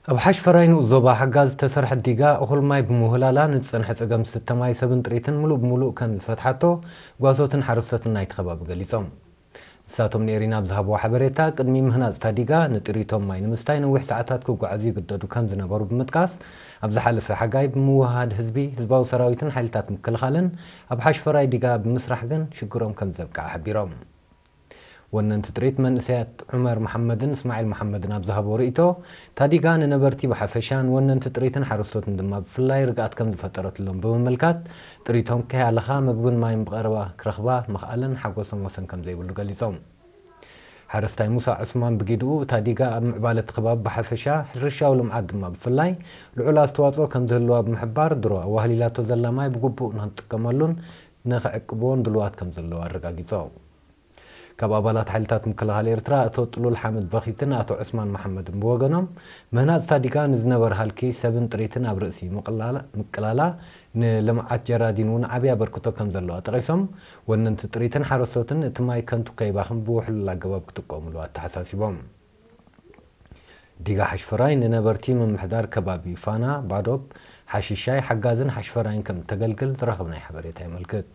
ኣብ ሓሽፈራይ ንኡስ ዞባ ሓጋዝ ዝተሰርሐት ዲጋ እኹል ማይ ብምውህላላ ንዝጸንሐ ጸገም ዝስተ ማይ ሰብን ጥሪትን ምሉእ ብምሉእ ከም ዝፈትሓቶ ጓሶትን ሓረስቶትን ናይቲ ከባቢ ገሊጾም። ንሳቶም ንኤሪና ኣብ ዝሃብዎ ሓበሬታ፣ ቅድሚ ምህናጽ እታ ዲጋ ንጥሪቶም ማይ ንምስታይ ነዊሕ ሰዓታት ክጓዓዙ ይግደዱ ከም ዝነበሩ ብምጥቃስ፣ ኣብ ዝሓለፈ ሓጋይ ብምውህሃድ ህዝቢ፣ ህዝባዊ ሰራዊትን ሓይልታት ምክልኻልን ኣብ ሓሽፈራይ ዲጋ ብምስራሕ ግን ሽግሮም ከም ዘብቅዐ ሓቢሮም። ወነንቲ ጥሪት መንእሰያት ዑመር መሓመድን እስማዒል መሓመድን ኣብ ዝሃብዎ ርእይቶ፣ እታ ዲጋ ንነበርቲ ብሓፈሻ፣ ንወነንቲ ጥሪትን ሓረስቶትን ድማ ብፍላይ ርግኣት ከም ዝፈጠረትሎም ብምምልካት፣ ጥሪቶም ከይሃለኻ ምግብን ማይን ብቐረባ ክረኽባ ምኽኣለን ሓጎሶም ወሰን ከም ዘይብሉ ገሊጾም። ሓረስታይ ሙሳ ዑስማን ብጊድኡ፣ እታ ዲጋ ኣብ ምዕባለ እቲ ከባቢ ብሓፈሻ፣ ሕርሻዊ ልምዓት ድማ ብፍላይ ልዑል ኣስተዋጽኦ ከም ዝህልዋ ብምሕባር፣ ድሮ ኣዋህሊላቶ ዘላ ማይ ብግቡእ ንክንጥቀመሉን ንክዕቅብዎን ድልዋት ከም ዘለዎ ኣረጋጊጾም። ካብ ኣባላት ሓይልታት ምክልኻል ኤርትራ ኣቶ ጥሉል ሓምድ በኺትን ኣቶ ዑስማን መሓመድን ብወገኖም፣ ምህናጽ እታ ዲጋ ንዝነበረ ሃልኪ ሰብን ጥሪትን ኣብ ርእሲ ምቕላላ፣ ምቅላላ ንልምዓት ጀራዲን እውን ዓብዪ ኣበርክቶ ከም ዘለዋ ጠቒሶም፣ ወነንቲ ጥሪትን ሓረስቶትን እቲ ማይ ከንቱ ከይባኽን ብውሕሉል ኣገባብ ክጥቀሙሉ ኣተሓሳሲቦም። ዲጋ ሓሽፈራይ ንነበርቲ ምምሕዳር ከባቢ ፋና፣ ባዶብ፣ ሓሽሻይ፣ ሓጋዝን ሓሽፈራይን ከም እተገልግል ዝረኸብናይ ሓበሬታ የመልክት።